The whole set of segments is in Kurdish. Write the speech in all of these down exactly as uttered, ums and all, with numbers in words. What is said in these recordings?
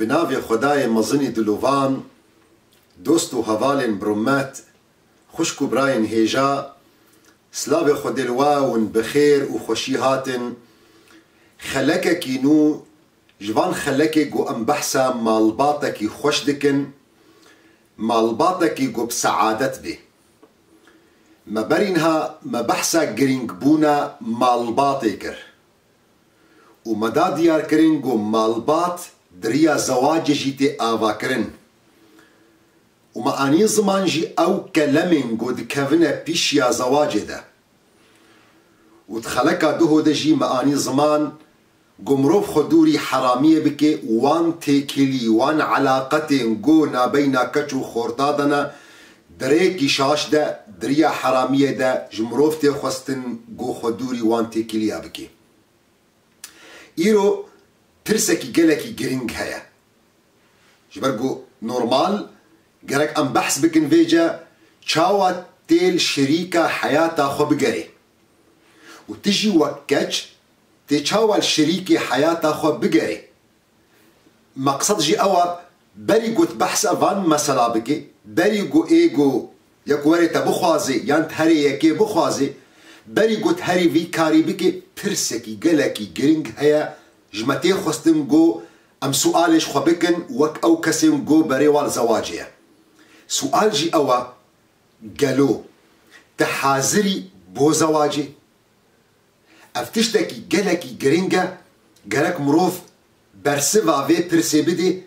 Bi navê Xwedayê mezinî dilovan, dost û hevalên bi rûmet, xwişk û birayên hêja, silavê Xwedê li we û hûn bi xêr û xweşî hatin. Xelekekî nû, ji van xelekê ku em behsa malbatekî xweş dikin, malbatekî ku bi seadet bê. Me berî niha me behsa girîngbûna malbatê kir. Û me da diyarkirin ku malbat di riya zewacê jî tê avakirin. Û me anî ziman jî ew kelemên ku dikevine pîşiya zewacê de. Û di xeleka duho de jî me anî ziman ku mirov xwe dûrî heramiyê bike û wan têkilî, wan elaqetên ku nabeyna keç û xorta de ne, di rêkî şaş de, di riya heramiyê de ji mirov tê xwestin ku xwe dûrî wan têkiliya bike. Îro pirsekî gelekî girîng heye. Ji ber ku normal gerek em behs bikin vêce çawa tê li şirîka heyata xwe bigerê. Û tu jî wek keç tê çawa li şirîkê heyata xwe bigerê. Meqsed jî ew e, berî ku tu behsa van mesela bikî, berî ku ê ku yek werê te bixwazê yan tu herê yekê bixwazê, berî ku tu herî vî karî bikî, pirsekî gelekî girîng heye, ji me tê xwestin ku em sualê ji xwe bikin wek ew kesên ku berê wan zewacê ye. Sual jî ew e, gelo te hazirî bo zewacê? Ev tiştekî gelekî girîng e, gerek mirov bersiva vê pirsê bidê,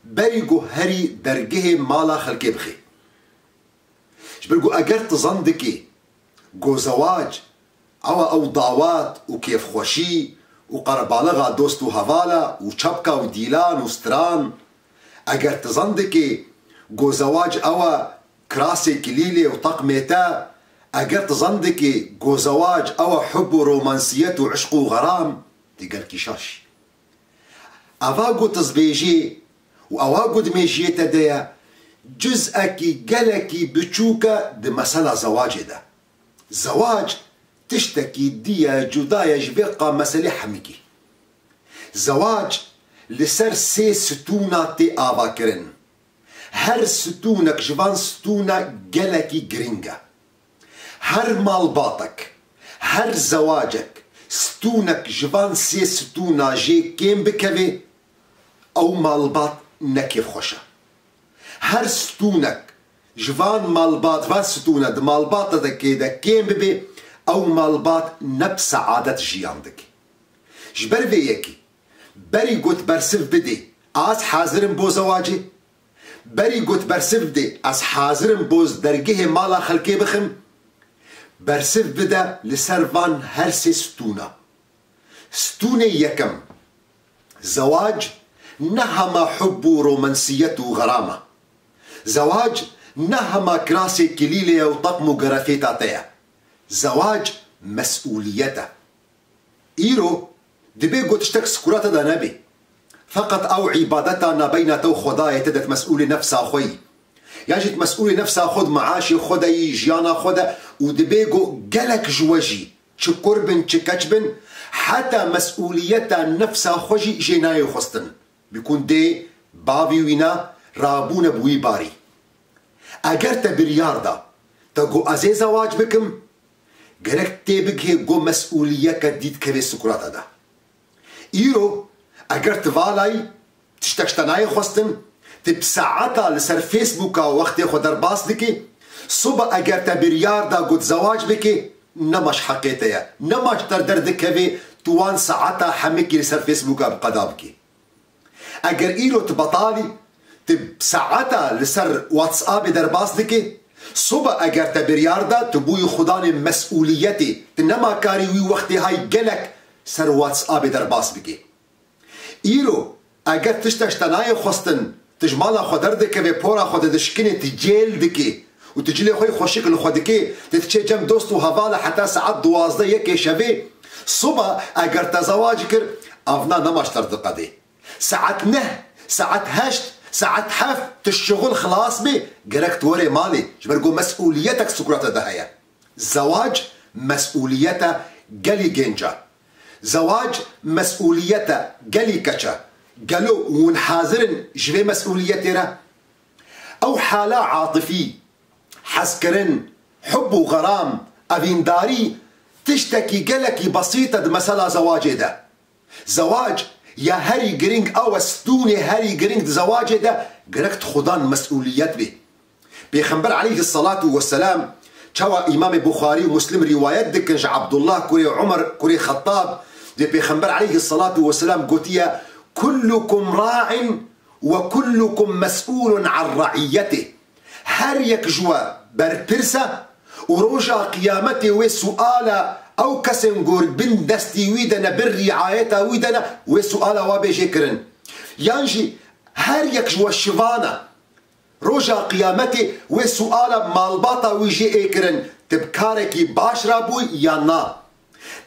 berî ku herî dergehê mala xelkê bixê. Ji ber ku eger tu zan dikê ku zewac ew e ew dawet û kêfxweşî û qerebalixa dost û hevala û çepka û dîlan û stran, eger tu zan dikê ku zewac ew e kirasê kilîlê û teqmê te, eger tu zan dikê ku zewac ew e hub û romansiyet û işq û xeram, tê gelkî şaş. Eva ku tu zbêjê û ewa ku di mêjiyê te de ye, cuz'ekî gelekî biçûk e di mesela zewacê de. Zewac tiştekî dî ye, cuda ye ji vê qa meselê hemikî. Zewac li ser sê stûna tê avakirin. Her stûnek ji van stûna gelekî girîng e. Her malbatek, her zewacek stûnek ji van sê stûna jê kêm bikeve, ew malbat ne kêfxweş e. Her stûnek ji van malbat, van stûne di malbatekê de kêm bibe, ew malbat ne bi seadet jiyan dike. Ji ber vê yekê, berî ku tu bersiv bidê, ez hazir im bo zewacê. Berî ku tu bersiv bidê, ez hazir im bo dergehê mala xelkê bixim. Bersiv bide li ser van her sê stûna. Stûnê yekem, zewac ne hema hub û romansiyet û xeram e. Zewac ne hema kirasê kilîlê ye û teqm û gerefêta te ye. Zewac mesûliyet e. Îro dibê ku tiştek sikura te de nebe. Feqet ew îbadeta nabeyna te û Xwedayê te de, tu mesûlê nefsa xwe yî. Yan jî tu mesûlê nefsa xwe, di meaşê xwe de yî, jiyana xwe de, û dibê ku gelek ji we jî, çi kur bin, çi keç bin, heta mesûliyeta nefsa xwe jî jê nayê xwestin. Bikûn dê bavî wîna rabûne bi wî barî. Eger te biryar da, te got, ez ê zewac bikim, gerek tê bigihê ku mesûliyeke dî dikeve sikura te de. Îro, eger tu valayî, tiştek ji te nayê xwestin, tu bi saeta li ser Facebooka wextê xwe derbas dikî, sibe eger te biryar da ku tu zewac bikî, nema ji heqê te ye, nema ji te re derdikeve tu wan saeta hemikî li ser Facebooka bi qeda bikî. Eger îro tu betalî, tu saeta li ser WhatsAppê derbas dikî, sibe eger te biryar da, tu bûyî xudanê mesûliyetê, tu nema karî wî wextê hay gelek ser WhatsAppê derbas bikî. Îro, eger tiştek ji te nayê xwestin, tu ji mala xwe derdikevê, pora xwe didişkinê, tu cêl dikî û tu cilê xwe yê xweşik li xwe dikî, tu diçê cem dost û hevala heta saet duwazdeh yekê şevê, sibe eger te zewac kir, evna nema ji te re diqedê. Saet neh, saet heşt, saet heft tu ji şixul xilas bî, gerek tu werê malê, ji ber ku mesûliyetek sikura te de heye. Zewac mesûliyete gelî gênc e. Zewac mesûliyete gelî keç e. Gelo hûn hazir in ji vê mesûliyetê re? Ew hala atifî, hezkirin, hub û xeram, evîndarî tiştekî gelekî besît e di mesela zewacê de. Zewac ya herî giring ew e, stûnê herî giring di zewacê de gerek di xudan mesûliyet bê. Pêxember aleyhisselatu vesselam, çawa Îmamê Buxarî û Muslim rîwayet dikin ji Abdullah kurê Umar kurê Xettab, dê Pêxember aleyhisselatu vesselam gotiye, "Kullukum ra'in ve kullukum mes'ulun an ra'iyetih." Her yek ji we berpirs e û roja qiyametê wê suala ew kesên ku bin destî wî de ne, bin riayeta wî de ne, wê suala wa bê jê kirin. Yan jî her yek ji we şivan e. Roja qiyametê wê suala malbata wî jê ê kirin, tu bi karekî baş rabûy yan na?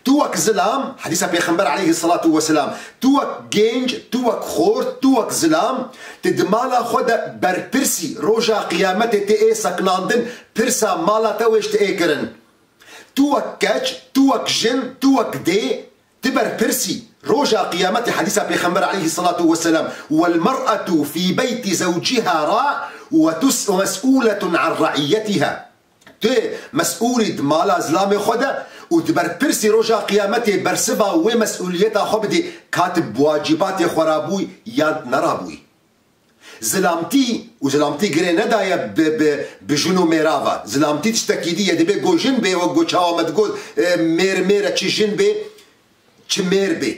Tu wek zilam, hedîsa Pêxember aleyhisselatu vesselam, tu wek gênc, tu wek xort, tu wek zilam, tu di mala xwe de berpirsî, roja qiyametê tê ê seknandin, pirsa mala te wê ji te ê kirin. Tu wek keç, tu wek jin, tu wek dê, tu berpirsî. Roja qiyametê, hedîsa Pêxember aleyhisselatu vesselam, "Wel mer'etu fî beyti zewciha ra ve tus-, ve mes'ûletun an ra'iyetiha." Tu mesûlî di mala zilamê xwe de û tu berpirsî roja qiyametê bersiva wê mesûliyeta xwe bidî, ka tu bi wacîbatê xwe rabûyî yan nerabûyî. Zilamtî û zilamtî girê nedaye bi, bi, bi jin û mêra ve. Zilamtî tiştekî dî ye, dibê ku jin bê, wek ku çawa me digot, e, mêr mêr e, çi jin bê, çi mêr bê.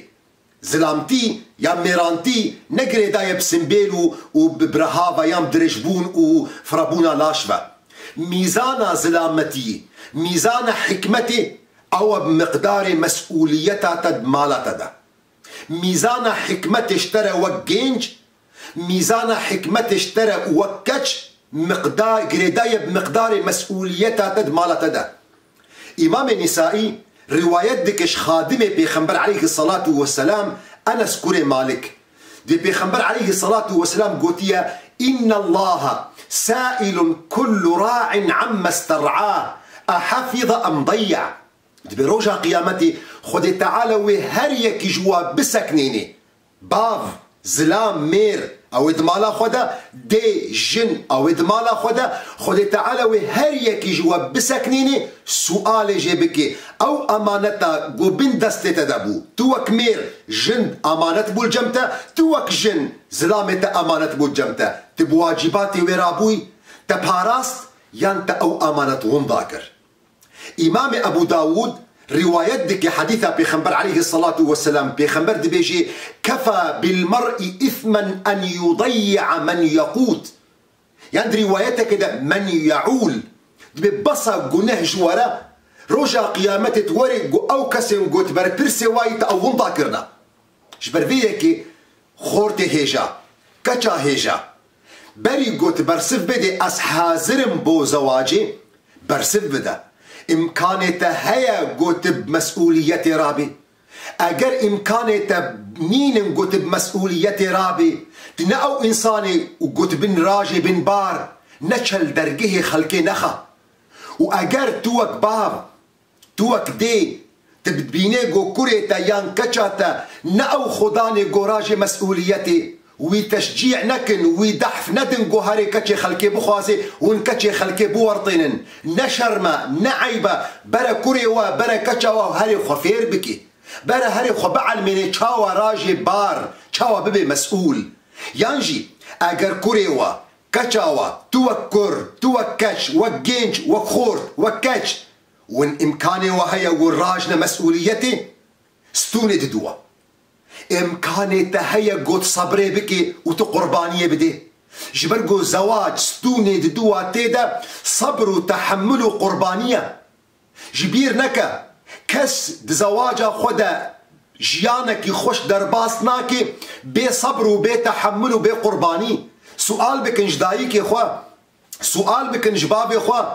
Zilamtî ya mêrantî ne girêdaye bi simbêl û, û bi birehava yan dirêjbûn û firebûna laş ve. Mîzana zilametiyî, mîzana hikmetê, ew e bi miqdarê mesûliyeta te di mala te de. Mîzana hikmetê ji te re wek gênc, mîzana hikmetê ji te re wek keç, miqdar, girêdaye bi miqdarê mesûliyeta te di mala te de. Îmamê Nîsaî rîwayet dike ji xadimê Pêxember aleyhisselatu vesselam, Enes kurê Malik. Dê Pêxember aleyhisselatu vesselam gotiye, "Innallaha sa'ilun kullu ra'in amma ster'a, a hafiza am dayya." Dibê roja qiyametê Xwedê Teala wê her yekî ji wa biseknênê. Bav, zilam, mêr, ew ê di mala xwe de, dê, jin, ew ê di mala xwe de, Xwedê Teala wê her yekî ji we biseknînê, sualê jê bikê. Ew emaneta ku bin destê te de bû. Tu wek mêr, jin amanet bû li cem te, tu wek jin, zilamê te amanet bû li cem te. Tu bi wacîbatê wê rabûyî, te parast, yan te ew emanet winda kir? Îmamê Ebû Dawûd rîwayet dike hedîsa Pêxember aleyhisselatu vesselam, Pêxember dibêjê, "Kefa bil mer'i ismen en yudayya men yaqût." Yan di rîwayeteke de, "Men ya'ûl." Dibê besa guneh ji we re, roja qiyametê tu werê ku ew kesên ku tu berpirsê wayî te ew winda kirina. Ji ber vê yekê xortê hêja, keça hêja, berî got bersiv bide, ez hazir im bo zewacê, bersiv bide. Îmkanê te heye got bi mesûliyetê rabî. Eger îmkanê te nînin got bi mesûliyetê rabî, tu ne ew însanê û got bin rajê bin bar, ne çel dergehê xelkê nexa. Û eger tu wek bav, tu wek dê, tu dibînê go kurê te yan keça te ne ew xudanê go rajê mesûliyetê, wî teşcî nekin, wî dehf nedin go herê keçê xelkê bixwazê, hûn keçê xelkê biwertênin. Ne şerm e, ne eyb e, bere kurê we, bere keça we herê xwe fêr bikê. Bere herê xwe bielmênê çawa rajê bar, çawa bibê mesûl. Yan jî, eger kurê we, keça we, tu wek kur, tu wek keç, wek gênc, wek xort, wek keç, win îmkanê we heye win rajne mesûliyetê, stûnê didu we. Îmkanê te heye got sebrê bikê û tu qurbaniyê bidê. Ji ber ku zewac stûnê didu we tê de sebr û tehemul û qurbaniye. Ji bîr neke, kes di zewaca xwe de jiyanekî xweş derbas nake, bê sebr û bê tehemul û bê qurbanî. Sual bikin ji dayikê xwe, sual bikin ji bavê xwe.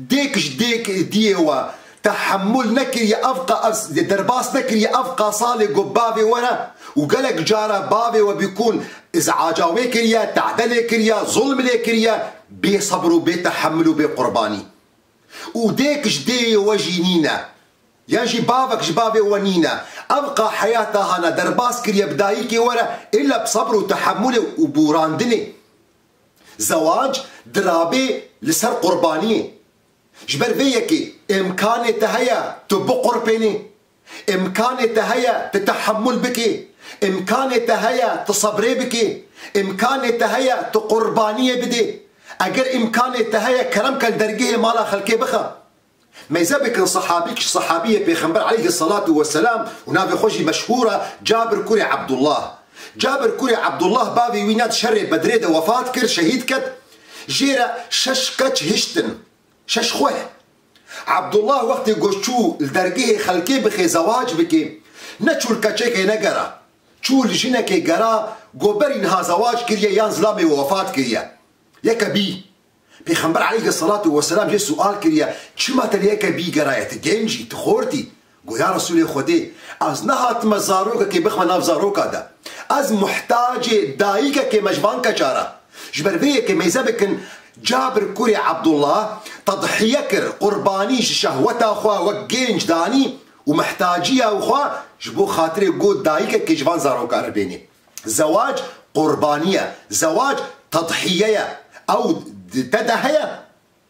Dêk ji dêk diyê we tehemul nekiriye, ev qa-, ev derbas nekiriye, ev qasalê ku bavê we re û gelek cara bavê we bîkûn, îzaca wê kiriye, tehde lê kiriye, zulm lê kiriye, bê sebr û bê tehemul û bê qurbanî. Û dêk ji dêyê we jî nîne. Yan jî bavek ji bavê we nîne. Ev qa heyata hana derbas kiriye bi dayikê we re, illa bi sebr û tehemulê û borandinê. Zewac dirabê li ser qurbaniyê. Ji ber vê yekê îmkanê te heye tu biqurpênî. Îmkanê te heye tu tehemul bikî. Îmkanê te heye tu sebrê bikî. Îmkanê te heye tu qurbaniyê bidê. Eger îmkanê te heye kerem ke li dergehê mala xelkê bixe. Meyze bikin sehabîk ji sehabiyê Pêxember aleyhisselatu vesselam û navê xwe jî meşhûr e, Cabir kurê Ebdullah. Cabir kurê Ebdullah bavê wî ne di şerê Bedrê de wefat kir, şehîd ket. Jê re şeş keç hiştin, şeş xweh. Ebdullah wextê got çû li dergehê xelkê bixê zewac bike, ne çû li keçekê negera. Çû li jinekê gera, got berî niha zewac kiriye yan zilamê we wefat kiriye. Yeke bî. Pêxember aleyhisselatu vesselam jê sual kiriye, çima te li yeke bî geraye, tu genc î, tu xort î? Got ya Resûlê Xwedê, ez nehatime zarokekê bixime nav zaroka de. Ez muhtacê dayikekê me ji van keça re. Ji ber vê yekê meyze bikin, Cabir kurê Ebdullah tedhiye kir, qurbanî ji şehweta xwe wek genc danî û muhtaciya xwe ji bo xatirê got dayikekê ji van zaroka re bênê. Zewac qurbanî ye. Zewac tedhiye ye. Ew di te de heye.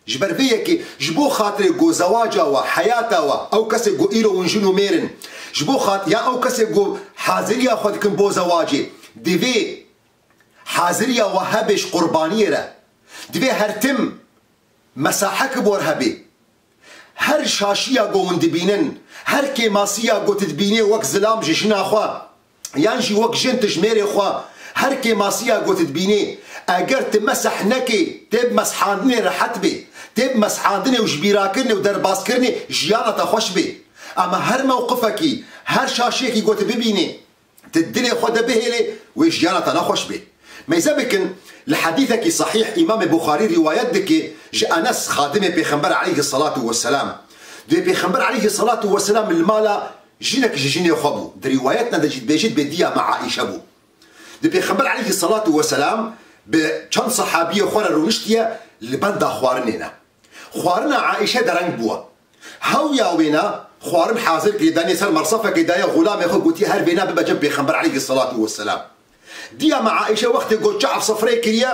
Ji ber vê yekê ji bo xatirê ku zewaca we, heyata we, ew kesê ku îro hûn jin û mêr in, ji bo xat-, ya ew kesê ku haziriya xwe dikin bo zewacê, divê haziriya we hebe ji qurbaniyê re. Divê her tim mesahek bi we re hebe. Her şaşiya ku hûn dibînin, her kêmasiya ku tu dibînê wek zilam ji jina xwe, yan jî wek jin tu ji mêrê xwe, her kêmasiya ku tu dibînê, eger tu meseh nekê, tê bi meshandinê rehet bê, tê bi meshandinê û ji bîrakirinê û derbaskirinê jiyana te xweş bê. Ama her mewqifekî, her şaşiyekî ku tu bibînê, tu dilê xwe de bihêlê, wê jiyana te nexweş bê. Meyze bikin, li hedîsekî sehîh Îmamê Buxarî rîwayet dike ji Enes, xadimê Pêxember aleyhisselatu vesselam. Dê Pêxember aleyhisselatu vesselam li mala jinek ji jinê xwe bû. Di rîwayetna de jî dibêjit bê diya me Aîşe bû. Di Pêxember aleyhisselatu vesselam bi çend sehabiyê xwe re rûniştiye li benda xwarinê ne. Xwarina Aîşe dereng bûye. Hewya wêna xwarin hazir kiriye, danê ser mersefekê daye xulamê xwe gotiye her vêna bibe cem Pêxember aleyhisselatu vesselam. Diya me Aîşe wextê got çav sifrê kiriye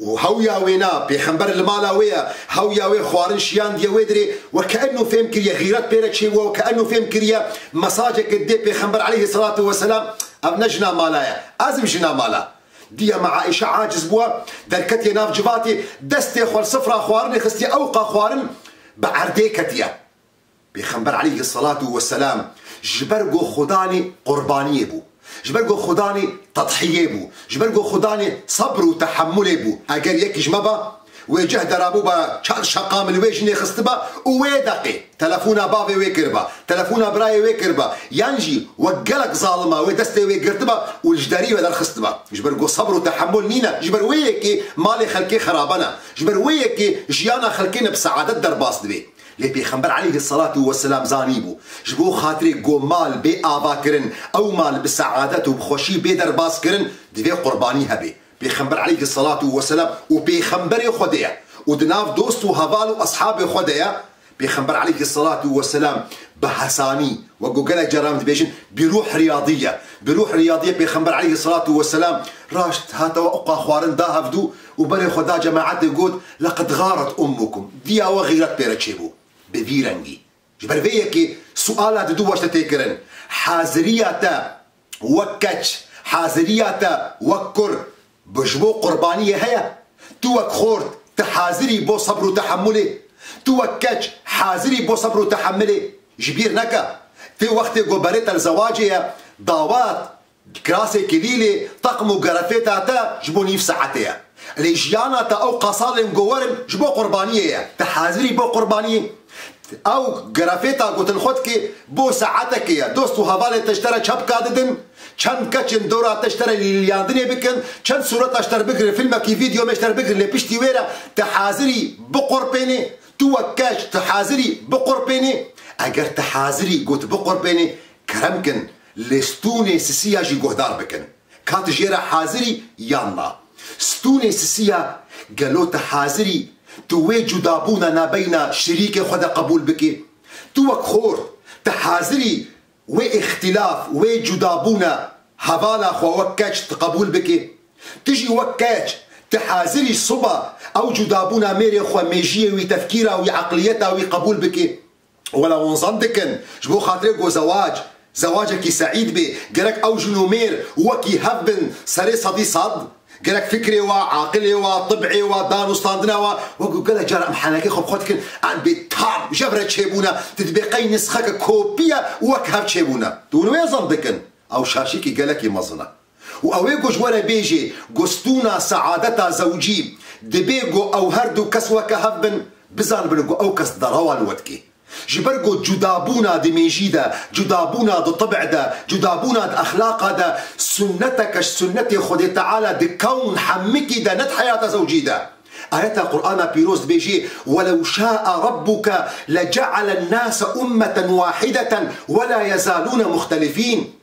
û hewya wêna Pêxember li mala wê ye, hewya wê xwarin şiyandiye wê dirê, we keenû fêm kiriye, xîret pê re çêbûye, we keenû fêm kiriye, mesajeke dê Pêxember aleyhisselatu vesselam, ev ne jina mala ye, ez im jina mala. Diya me Aîşe aciz bûye, derketiye nav civatê, destê xwe li sifra xwarinê xistiye, ew qa xwarin bi erdê ketiye. Pêxember aleyhisselatu vesselam ji ber ku xudanê qurbaniyê bû, ji ber ku xudanê tedhiyê bû, ji ber ku xudanê sebr û tehemulê bû. Eger yekî ji me ba, wê cih derabû ba, çar şeqam li wê jinê xistiba û wê deqê telefona bavê wê kiriba, telefona birayê wê kiriba, yan jî wek gelek zalima wê destê wê girtiba û li ji derî ve derxistiba. Ji ber ku sebr û tehemul nîne, ji ber wê yekê malê xelkê xerabe ne, ji ber wê yekê jiyana xelkê ne bi seadet derbas dibe. Lê Pêxember aleyhisselatu vesselam zanîbû, ji bo xatirê ku mal bê avakirin, ew mal bi seadet û bi xweşî bê derbaskirin, divê qurbanî hebe. Pêxember aleyhisselatu vesselam û pêxemberê Xwedê ye û di nav dost û heval û eshabê xwe de ye. Pêxember aleyhisselatu vesselam bi hesanî, wek ku gelek caran dibêjin, bi ruh riyadiye. Bi ruh riyadiye Pêxember aleyhisselatu vesselam raşt hate we uqa xwarin da hevdû û berê xwe da cemaetê got, "Leqed garet ummukum." Diya we xîret pê re çêbû. Bi vî rengî. Ji ber vê yekê suala didu we ji te tê kirin. Haziriya te wek keç, haziriya te wek kur, bi ji bo qurbaniyê heye? Tu wek xort, tu hazirî bo sebr û tehemulê? Tu wek keç, hazirî bo sebr û tehemulê? Ji bîr neke. Tê wextê ku berê te li zewacê ye, dawat, kirasê kilîlê, teqm û gerefêta te ji bo nîv saetê ye. Lê jiyana te ew qasalên ku werin ji bo qurbaniyê ye. Te hazirî bo qurbaniyê? Ew gerefêta ku tu li xwe dikê bo saetekê ye. Dost û hevalê te ji te re çepka didin, çend keçên dora te ji te re lîliyandinê bikin, çend sûreta ji te re bigirin, filmekî vîdeo me ji te re bigirin, lê piştî wê re te hazirî biqurpênê, tu wek keç tu hazirî biqurpênê. Eger te hazirî ku tu biqurpênê, kerem kin, lê stûnê sisiya jî guhdar bikin. Ka tu jê re hazirî yan na? Stûnê sisiya, gelo tu hazirî tu wê cudabûna nabeyna şirîkê xwe de qebûl bikî? Tu wek xort, Ti hazirî wê îxtîlaf, wê cudabûna hevala xwe wek keç ti qebûl bikî? Ti jî wek keç, ti hazirî siba ew cudabûna mêrê xwe, mêjiyê wî, tefkîra wî, eqliyeta wî qebûl bikî? Wela hûn zan dikin, ji bo xatirê ku zewac, zewacekî seîd bê, gerek ew jin û mêr wekî hev bin serê sedî sed. Gerek fikrê wa, aqilê wa, tib'ê wa, danûstandina wa, wek ku gelek cara em henekê xwe bi xwe dikin, em bê tam jev re çêbûne, tu dibê qey nisxeke kopiye wek hev çêbûne. Tu hûn wê zan dikin, ew şaşîkî gelekî mezin e. Û ew ê ku ji we re bêjê, ku stûna seadeta zewcî, dibê ku ew her du kes weke hev bin, bizanibin ku ew kes derewa li we dikê. Ji ber ku cudabûna di mêjî de, cudabûna di tib'ê de, cudabûna di exlaqa de, sunneteke ji sunnetê Xwedê Teala di kewn hemikî de, ne di heyata zewcî de. Ayeta Qur'ana Pîroz dibêjî, "Welew şa'a rabbuke lece'alen nase ummeten wahideten wela yezalûne muxtelifîn."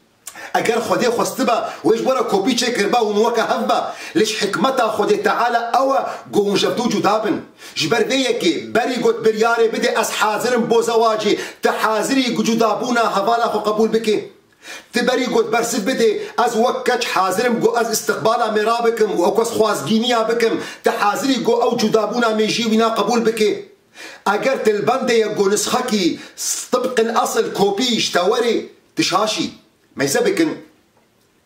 Eger Xwedê xwestiba, wê ji bo re kopî çêkiriba, hûn weke hev ba. Lê ji hikmeta Xwedê Teala ew e ku hûn ji hev du cuda bin. Ji ber vê yekê, berî got biryarê bidê, ez hazir im bo zewacê, ti hazir î ku cudabûna hevala xwe qebûl bikî? Ti berî got bersiv bidê, ez wek keç hazir im ku ez îstiqbala mêra bikim û ew kes xwazgîniya bikim, ti hazir î ku ew cudabûna mêjiyê wîna qebûl bikî? Eger ti li bendê ye ku nisxekî tibqil esil kopî ji te werê, ti şaş î. Meyze bikin,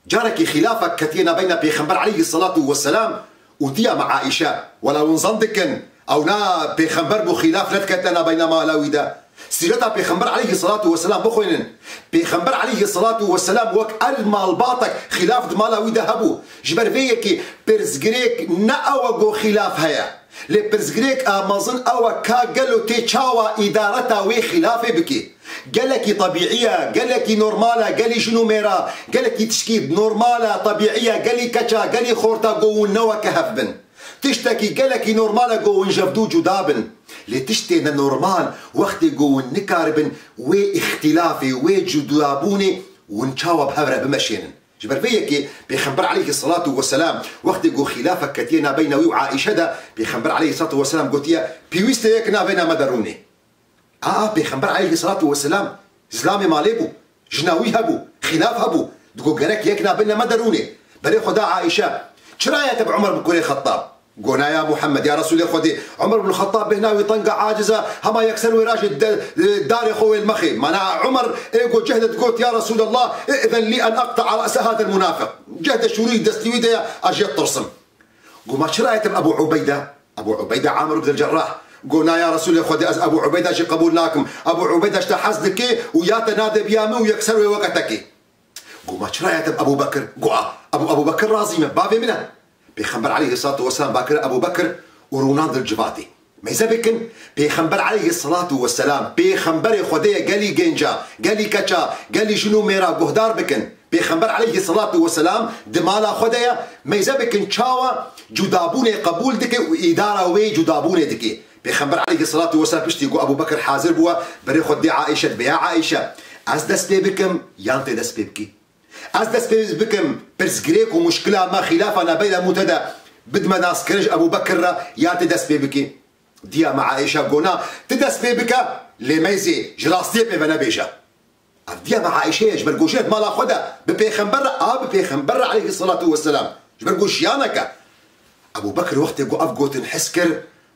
carekî xîlafek ketiye nabeyna Pêxember aleyhisselatu vesselam û diya me Aîşe. Wela hûn zan dikin, ew na Pêxember bû, xîlaf nedikete nabeyna mala wî de. Sîreta Pêxember aleyhisselatu vesselam bixwînin. Pêxember aleyhisselatu vesselam wek erd malbatek xîlaf di mala wî de hebû. Ji ber vê yekê pirsgirêk ne ew e ku xîlaf heye. Lê pirsgirêk a mezin ew e ka gelo tê çawa îdareta wê xîlafê bikî? Gelekî tebîî ye, gelekî normal e, gelî jin û mêra, gelekî tişkî normal e, tebîî ye, gelî keça, gelî xorta ku hûn ne weke hev bin. Tiştekî gelekî normal e ku hûn ji hev du cuda bin. Lê tiştê ne normal, wextê ku hûn nikaribin wê îxtîlafê, wê cudabûnê hûn çawa bi hev re bimeşênin? Ji ber vê yekê Pêxember aleyhisselatu vesselam wextê ku xîlafek ketiye nabeyna wî û Aîşe de, Pêxember aleyhisselatu vesselam gotiye, pêwîst e yek nabeyna me de rûnê. Aa, Pêxember aleyhisselatu vesselam zilamê malê bû, jina wî hebû, xîlaf hebû, digo gerek yek nabeyna me de rûnê. Berê xwe da Aîşe, çira ye te bi Umer bi kurê Xettab? Go na ya Muhammed, ya Resûlê Xwedê, Umer bin Xettab bêhna wî teng e, aciz e, hema yekser wê rajê de, e, darê xwe wê li mexê. Mana Umer ê ku cehd digot, ya Resûlallah, î'zen lî en eqta'a re'se hadel munafiq. Cehd şûrî destî wî de ye, ez jê ditirsim. Go ma çira ye te bi Ebû Ubeyde? Ebû Ubeyde Amir bin Cerrah. Go na ya Resûlê Xwedê, ez Ebû Ubeyde jî qebûl nakim. Ebû Ubeyde ji te hez dike û ya te nade biya min û yekser wê weke te kê. Go ma çira ye te bi Ebû Bekir? Go a, Ebû, Ebû Bekir razî me, bavê min e. Pêxember aleyhisselatu vesselam va kir Ebû Bekir û rûnand li civatê. Meyze bikin, Pêxember aleyhisselatu vesselam, Pêxemberê Xwedê ye, gelî gênca, gelî keça, gelî jin û mêra guhdar bikin. Pêxember aleyhisselatu vesselam di mala xwe de ye, meyze bikin çawa cudabûnê qebûl dike û îdara wê cudabûnê dike. Pêxember aleyhisselatu vesselam piştî ku Ebû Bekir hazir bûye, berê xwe dê Aîşe, dibê, ya Aîşe, ez dest pê bikim yan tê dest pê bikî? Ez dest pê bikim, pirsgirêk û muşkila me, xîlafa nabeyna me û te de bidime naskirin ji Ebû Bekir re, yan tê dest pê bikî? Diya me Aîşe go na, ti dest pê bike, lê meyzê ji rastiyê pê ve nebêje. Ev diya me Aîşe ye, ji ber ku jê di mala xwe de bi Pêxember re, a bi Pêxember re aleyhisselatu vesselam, ji ber ku jiyanek e. Ebû Bekir wextê ku ev gotin his kir,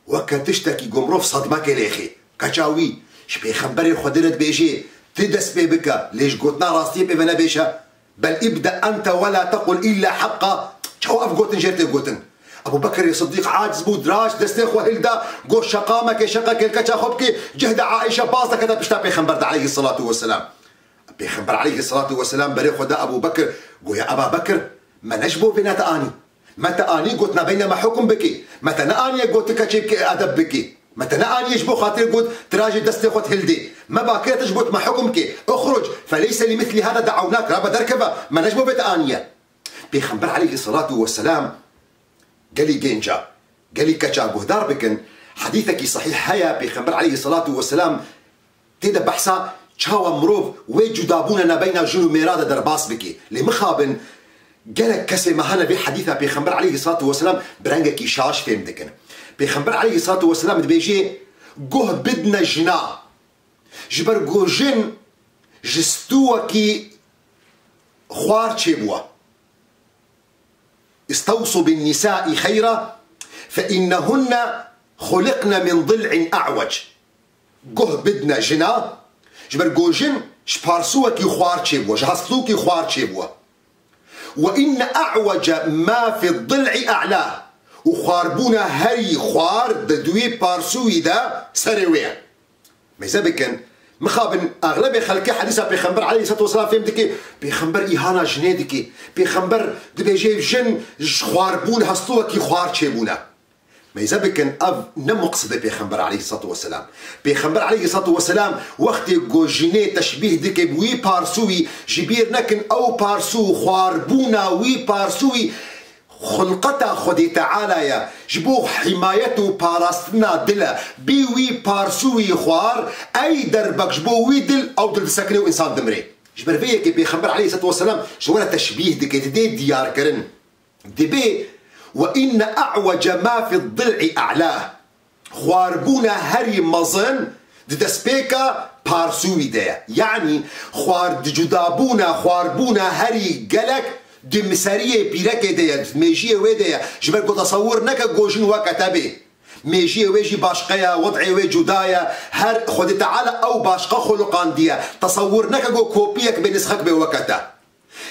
weke tiştekî ku mirov sedmekê lê xê. Keça wî, ji Pêxemberê Xwedê re dibêjê, ti dest pê bike, lê ji gotina rastiyê pê ve nebêje. Bel ibde ente we la tequl îlla heqqa. Çawa ev gotin jê tê gotin? Ebû Bekirê Siddîq aciz bû, diraj destê xwe hilda, got, şeqa meke, şeqekê li keça xwe bike, cihda Aîşe baz dekete pişta Pêxember de aleyhisselatu vesselam. Pêxember aleyhisselatu vesselam berê xwe da Ebû Bekir, goya, Eba Bekir, me ne ji bo vê ne te anî. Me te anî got nabeyna me hukm bikî. Me te neaniye got ti keçê bikî, edeb bikî. Me te neaniye ji bo xatirê got tirajê destê xwe hildê. Me bakire te ji bo me hukm kê. Uxruc, feleyse li mislî hada de'ewnak, rabe derkeve. Me ne ji bo vê te aniye. Pêxember aleyhisselatu vesselam gelî gênca, gelî keça guhdar bikin. Hedîsekî sehîh heye, Pêxember aleyhisselatu vesselam tê de behsa çawa mirov wê cudabûna nabeyna jin û mêra de derbas bike. Lê mixabin, gelek kesê me hene vê hedîsa Pêxember aleyhisselatu vesselam bi rengekî şaş fêm dikin. Pêxember aleyhisselatu vesselam dibêjê, guh bidne jina. Ji ber ku jin ji stûwekî xwar çêbûwe. "Istewsu bin nisai xeyra, fe innehunne xuliqne min dil'in a'wec." Guh bidne jina, ji ber ku jin ji parsûwekî xwar çêbûwe, ji hestûkî xwar çêbûwe. "Ve inne a'wece ma fi dil'i a'la." Û xwarbûna herî xwar di duwî parsûyî de serê wê ye. Mêze bikin, mixabin, exlebê xelkê hedîsa Pêxember aleyhisselatu vesselam fêm dike, Pêxember îhana jinê dike. Pêxember dibêje jin ji xwarbûn hestûwekî xwar çêbûne. Mêze bikin, ev ne muqsidê Pêxember aleyhisselatu vesselam. Pêxember aleyhisselatu vesselam wextê ku jinê teşbîh dike bi wî parsûyî, ji bîr nekin ew parsû, xwarbûna wî parsûyî, xulqeta Xwedê Teala ye, ji bo himayet û parastina dil e. Bî wî parsûyî xwar, ey derbek ji bo wî dil, ew dil disekine û însan dimrê. Ji ber vê yekê Pêxember aleyhisselatu vesselam ji we re teşbîh dike, didê diyarkirin. Dibê, "Ve inne a'wece ma fi dil'i a'la." Xwarbûna herî mezin di destpêka parsûyî de ye. Yanî xwar-, di cudabûna, xwarbûna herî gelek di miseriyê pîrekê de ye, di mêjiyê wê de ye. Ji ber ku tesewir neke ku jin weke te bê. Mêjiyê wê jî başqe ye, wed'ê wê cuda ye. Her Xwedê Teala ew başqe xuluqandiye. Tesewir neke ku kopiyek bê, nisxek bê weke te.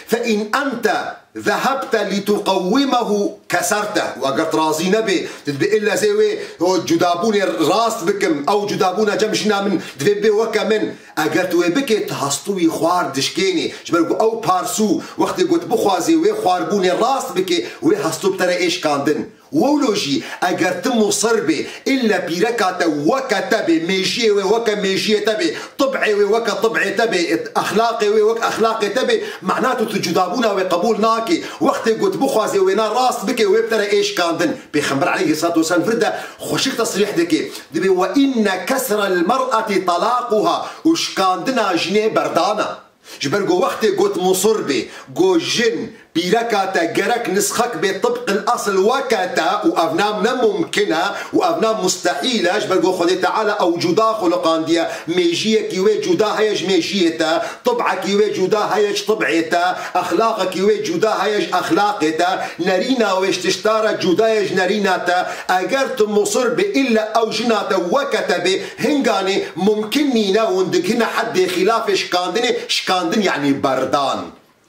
"Fe in ente zehebte lituqewwimehu keserteh." Û eger tu razî nebê, tu dibê illa zê wê, o cudabûnê rast bikim, ew cudabûna cem jina min divê bê weke min. Eger tu wê bikê, tu hestûyî xwar dişkênî. Ji ber ku ew parsû, wextê ku tu bixwazê wê xwarbûnê rast bikê, wê hestû bi te re ê şikandin. Wewlo jî, eger tu musir bê, ille pîreka te weke te bê, mêjiyê wê weke mêjiyê te bê, tib'ê wê weke tib'ê te bê, exlaqê wê weke exlaqê te bê, mana tu, tu cudabûna wê qebûl nakê. Wextê ku tu bixwazê wêna rast bikê, wê bi te re ê şikandin. Pêxember aleyhisselatu vesselam vir de xweşik tesrîh dike. Dibê, "Ve inne kesrel mer'eti talaquha." Û şikandina jinê berdana. Ji ber ku wextê ku tu musir bê, ku jin pîreka te gerek nisxek bê tibqil esil weke te û ev nam ne mumkin e û ev nam mustehîl e, ji ber ku Xwedê Teala ew cuda xuliqandiye, mêjiyekî wê cuda heye ji mêjiyê te, tib'ekî wê cuda heye ji tib'ê te, exlaqekî wê cuda heye ji exlaqê te, nerîna wê ji tişta re cuda ye ji nerîna te. Eger tu musir bê illa ew jina te weke te bê, hinganê mumkin nîne hûn digihine heddê xîlafê şikandinê, şikandin yanî berdan.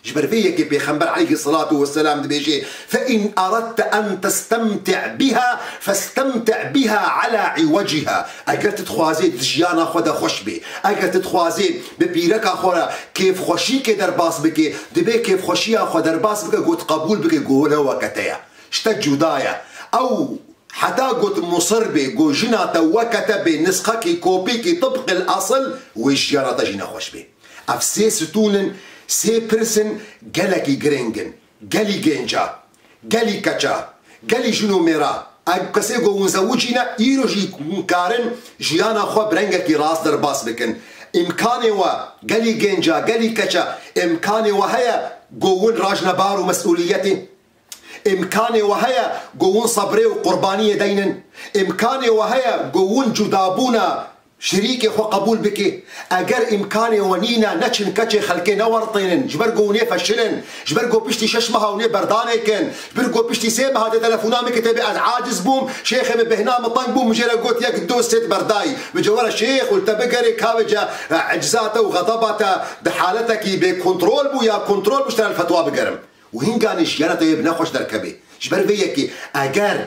Ji ber vê yekê Pêxember aleyhisselatu vesselam dibêje, "Fe in eradte en testemti' biha, festemti' biha ala iweciha." Eger tu dixwazê di jiyana xwe de xweş bê, eger tu dixwazê bi pîreka xwe re kêfxweşîkê derbas bikê, dibê kêfxweşiya xwe derbas bike, ku tu qebûl bike, ku ne weke te ye. Ji te cuda ye. Ew Heta ku tu musir bê, ku jina te weke te bê, nisxekî, kopîkî, tibqil esil, wê jiyana te jî nexweş bê. Ev sê stûn in, sê pirs in, gelekî giring in. Gelî gênca, gelî keça, gelî jin û mêra, ev kesê ku hûn zewicî ne, îro jî hûn karin jiyana xwe bi rengekî rast derbas bikin. Îmkanê we, gelî gênca, gelî keça, îmkanê we heye ku hûn rajne bar û mesûliyetê? Îmkanê we heye ku hûn sebrê û qurbaniyê deynin? Îmkanê we heye ku hûn cudabûna şirîkê xwe qebûl bikê? Eger îmkanê we nîne, neçin keçê xelkê newertênin, ji ber ku hûn ê feşilin, ji ber ku piştî şeş meha hûn ê berdanê kin, ji ber ku piştî sê meha tê telefona min kê tê bê ez aciz bûm, şêxê min bêhna min teng bû, min jê re got yek, du, sê tu berdayî. Min ce were şêx û li te bigerê, ka vêce ecza te û xedeba te di haletekî bê kontrol bû ya kontrol bû, ji te re li fetwa bigerim. Û hînganî jiyana te wê bi nexweş derkevê. Ji ber vê yekê, eger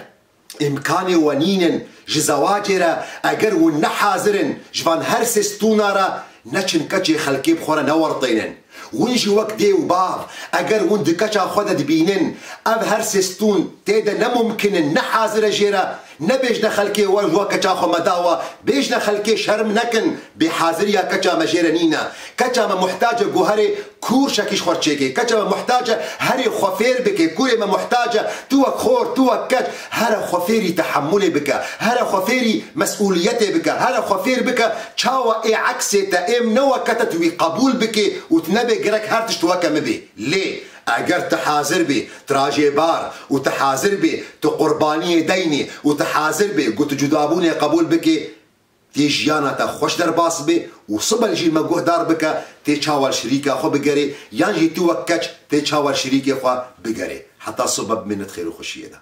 îmkanê we nînin ji zewacê re, eger hûn ne hazir in ji van her sê stûna re, neçin keçê xelkê bi xwe re newertênin. Hûn jî wek dê û bav, eger hûn di keça xwe de dibînin, ev her sê stûn tê de ne mumkin in, ne hazir e jê re, nebêjne xelkê we ji we keça xwe me dawa, bêjne xelkê şerm nekin, bêhaziriya keça me jê re nîne. Keça me muhtac e guherê kûrşekî ji xwe çêkê. Keça me muhtac e herê xwe fêr bike. Kûrê me muhtac e tu wek xor, tu wek keç, here xwe fêrî tehemulê bike. Here xwe fêrî mesûliyetê bike. Here xwe fêr bike çawa ê eksê te, ê min ne weke te tu wî qebûl bikê û tu nebê gerek her tişt weke min bê. Lê eger tu hazir bî, tu rajêbar û tu hazir bî, tu qurbaniyê deynî û tu hazir bî ku tu cudabûnê qebûl bikî, Tê jiyana te xweş derbas bê û sibe jî me guhdar bike, tê çawa li şirîka xwe bigerê, yan jî tu wek keç tê çawa li şirîkê xwe bigerê. Heta sibe bimînit xêr û xweşiyê de.